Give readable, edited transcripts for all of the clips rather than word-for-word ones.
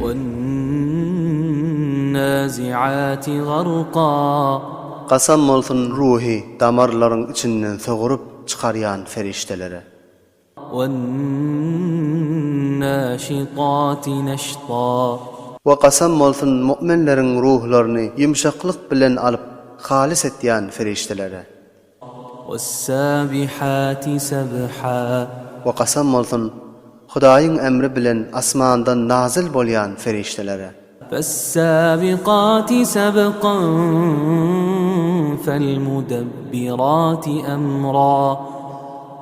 Wen-nazi'ati garka. Kasam bolsun ruhy damarlaryň içinden soguryp çykarýan perişdelere. Wen-naşitati neşta. We kasam bolsun mu'minleriň ruhlaryny ýumşaklyk bilen alyp halys etýän perişdelere. Wes-sabihati sebha. We kasam bolsun, Hudaýyň emri bilen asmandan nazyl bolýan perişdelere. Fes-sabikati sebkan fel-mudebbirati emra.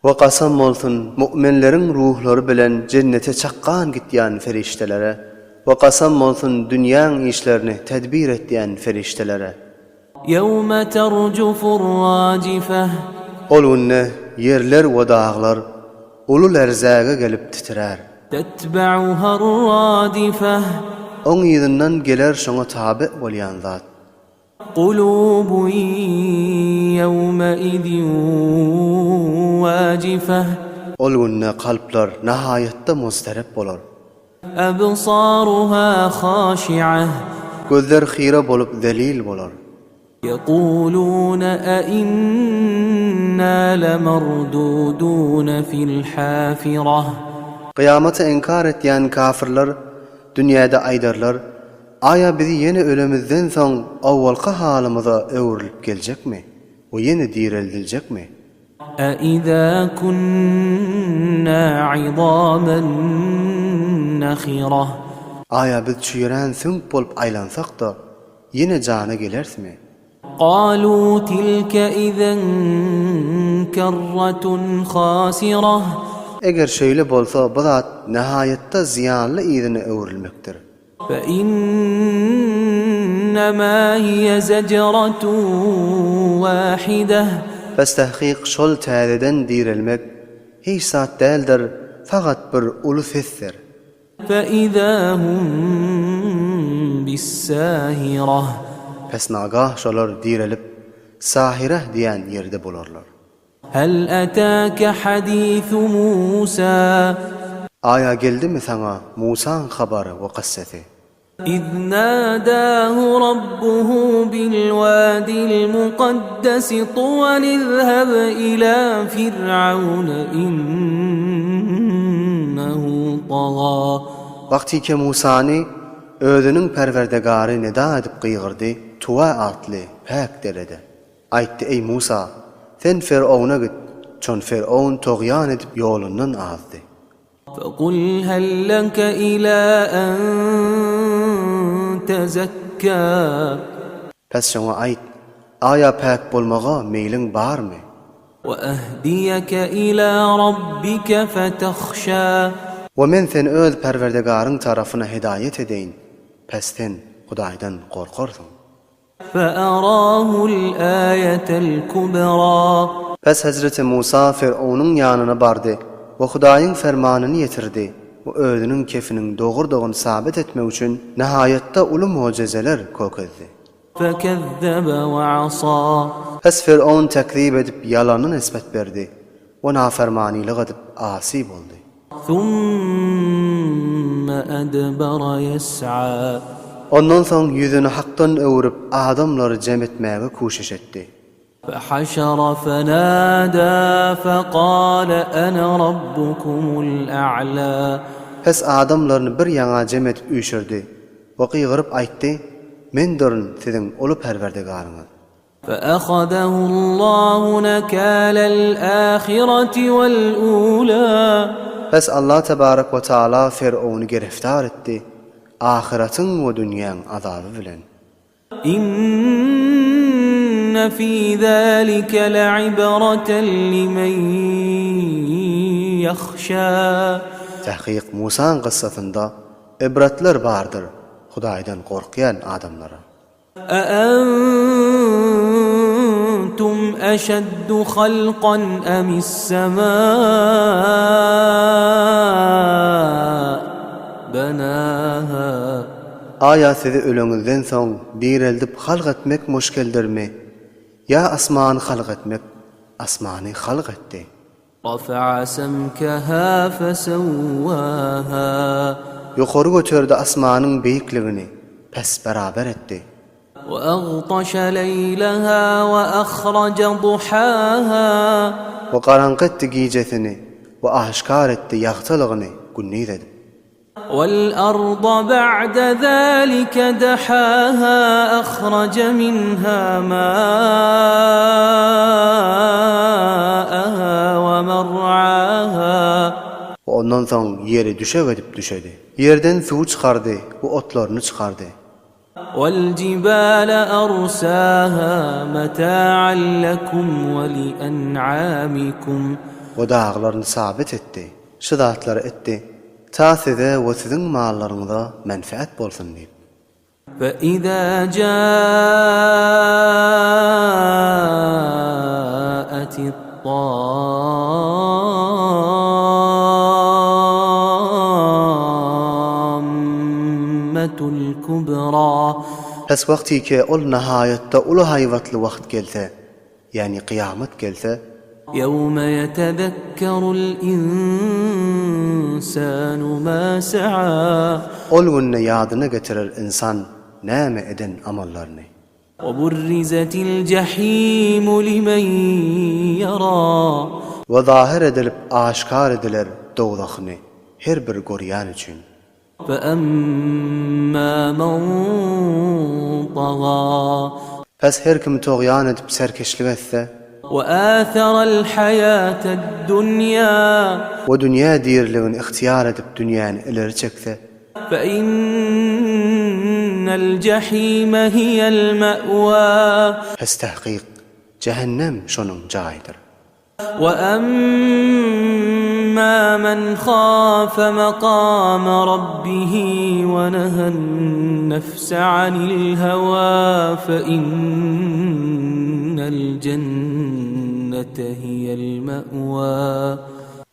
We kasam bolsun, mu'minleriň ruhlary bilen jennete çakgan gitýän perişdelere. We kasam bolsun, dünýäň işlerini tedbir etýän perişdelere. Ýewme terjufur-rajifeh. Ol günde ýerler we daglar uly lerzäge gelip titrär. Tetbe'uhar-radifeh. Oň yzyndan geler şoňa tabe bolýan zat. Kulubun ýewmeizin wajifeh. Ol günde kalplar nahaýatda muzterep bolar. Ebsaruha haşi'ah. Gözler hyra bolup zelil bolar. Ýekulune einna lemerdudune fil hafirah. Kyýamaty inkar etýän kafirler dünýäde aýdarlar, Aýa bizi ýene ölemizden soň owalky halymyza öwrülip geljekmi we ýene direldiljekmi? Äizä kunna izamen nehirah. Aýa biz çüýrän süňk bolup aýlansak-da, ýene jana gelerismi? Galu tilke izen kerretun hasirah. Eger şeýle bolsa, bu zat nihaýatda zyýanly yzyna öwrülmekdir. Fe-innema hiýe zejratun wahideh. Bes tahkyk şol täzeden direlmek hiç zat däldir, fakat bir uly sesdir. Fe-izâ hum bis-sâhireh. Pes nagah şolar direlip, Sahireh diýen ýerde bolarlar. Hel etâke hadîsu Mûsâ. Aýa geldimi saňa Musaň habary we kyssasy? Iz nâdâhu rabbuhu bil-wâdil mukaddesi tuwan izheb ilâ fir'awne innehu tagâ. Wagtyke Musany özüniň Perwerdegary neda edip gygyrdy Tuwa atly päk derede. Aýtdy, Eý, Musa! Sen Ferowna git, çon Ferown togýan edip ýolundan azdy. Fekul hel leke ila en tezekka. Pes şoňa aýt, Aýa päk bolmaga meýliň barmy? We ehdiyeke ila rabbike fetahşa. We men seni öz Perwerdegaryň tarapyna hedaýat edeýin, pes sen, Hudaýdan, gorkarsyň. Fearahul aýetel kubra. Pes hezreti Musa Firownyň ýanyna bardy we Hudaýyň fermanyny ýetirdi we özüniň kefiniň dogrudygyny sabyt etmek üçin nihaýatda uly mojezeler kökezdi. Fekezzebe we asa. Pes Firown tekzip edip ýalana nisbet berdi we nafermanylyk edip asy boldy. Summa adbara ýes'a. Ondan soň ýüzüni Hakdan öwrüp adamlary jem etmäge kuşiş etdi. Fehaşara fenada fekale ene rabbukumul a'la. Pes adamlaryny bir ýaňa jem edip üýşürdi we gygyryp aýtdy, Mendirin siziň uly Perwerdigaryňyz. Feahazehu Allahu nekalel ahireti vel ula. Pes Allah tebarek we taala Ferowny gereftar etdi, ahyratyň we dünýäň azaby bilen. Inne fi zalike le'ibreten limen ýahşa. Takyk Musaň kyssasynda ibratlar bardyr Hudaýdan gorkýan adamlara. Äentum eşeddu halkan emis-semâ benâhâ. Aýa sizi öleňizden soň direldip halk etmek muşkildirmi, ýa asmany halk etmek, asmany halk etdi. Rafa'a semkeha fesewwaha. Ýokary göterdi asmanyň beýikligini, pes beraber etdi. وأغطش ليلها وأخرج ضحاها. We garaňky etdi gijesini, we aşgär etdi ýagtylygyny gündiz edip. Wal-arda ba'de zalike dahaha ahraje minha ma'aha we mar'aha. We ondan soň ýeri düşek edip düşedi. Ýerden suwy çykardy we otlaryny çykardy. Wal-jibale arsaha mata'an lekum we li'en'amikum. We daglaryny sabit etdi, şu zatlary etdi, ta size we siziň mallaryňyza menfeat bolsun diýip. Fe-izâ jâ'atit Taammetul kubra. Pes wagtyky ol nahaýatda uly haýbatly wagt gelse, ýagny kyýamat gelse. Ýewme ýetezekkerul insanu ma sa'a. Ol günde ýadyna getirer ynsan näme eden amallaryny. Weburrizetil jehimu limen ýara. We zahyr edilip aşgär ediler dowzahyny her bir görýän üçin. Feemma men taga. Pes her kim togýan edip serkeşlik etse. We atheral haýated dunýa. We dünýä diriligini ygtyýar edip dünýäni ileri çekse. Fe-innel jehime hiýel me'wa. Pes tahkyk, jähennem şonuň jaýydyr. We emma men hafe makame rabbihi we nehen nefse anil hewa fe-innel jennete hiýel me'wa.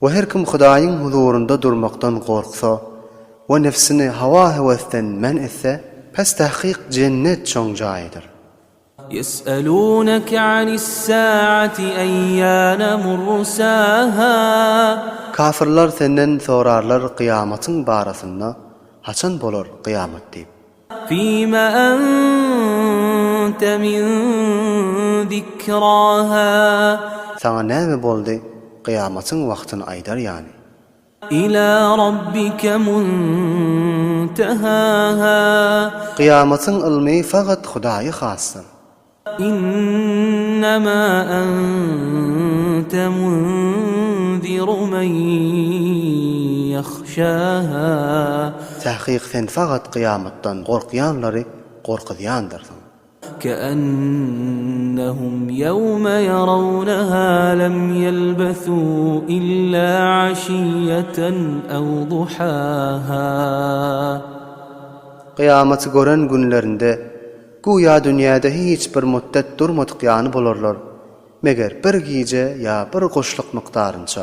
We her kim Hudaýyň huzurynda durmakdan gorksa we nebsini hawa-höwesden men etse, pes tahkyk jennet şoň jaýydyr. Ýes'elûneke anis-sâati eýýâne mursâhâ. Kafyrlar senden sorarlar kyýamatyň barasynda, haçan bolar kyýamat diýip. Fîme ente min zikrâhâ. Saňa näme boldy, kyýamatyň wagtyny aýdar ýaly. Ilâ rabbike muntehâhâ. Kyýamatyň ylmy fakat Hudaýa hasdyr. Innema ente munziru men ýahşaha. Takyk sen fakat kyýamatdan gorkýanlary gorkuzýandyrsyň. Keennehum ýewme ýerawneha lem ýelbesû illa aşiýeten ew duhaha. Kyýamaty gören günlerinde Güýä dünýäde hiç bir mutdet durmadyk ýaly bolarlar, meger bir gije ýa bir guşluk mukdarynça.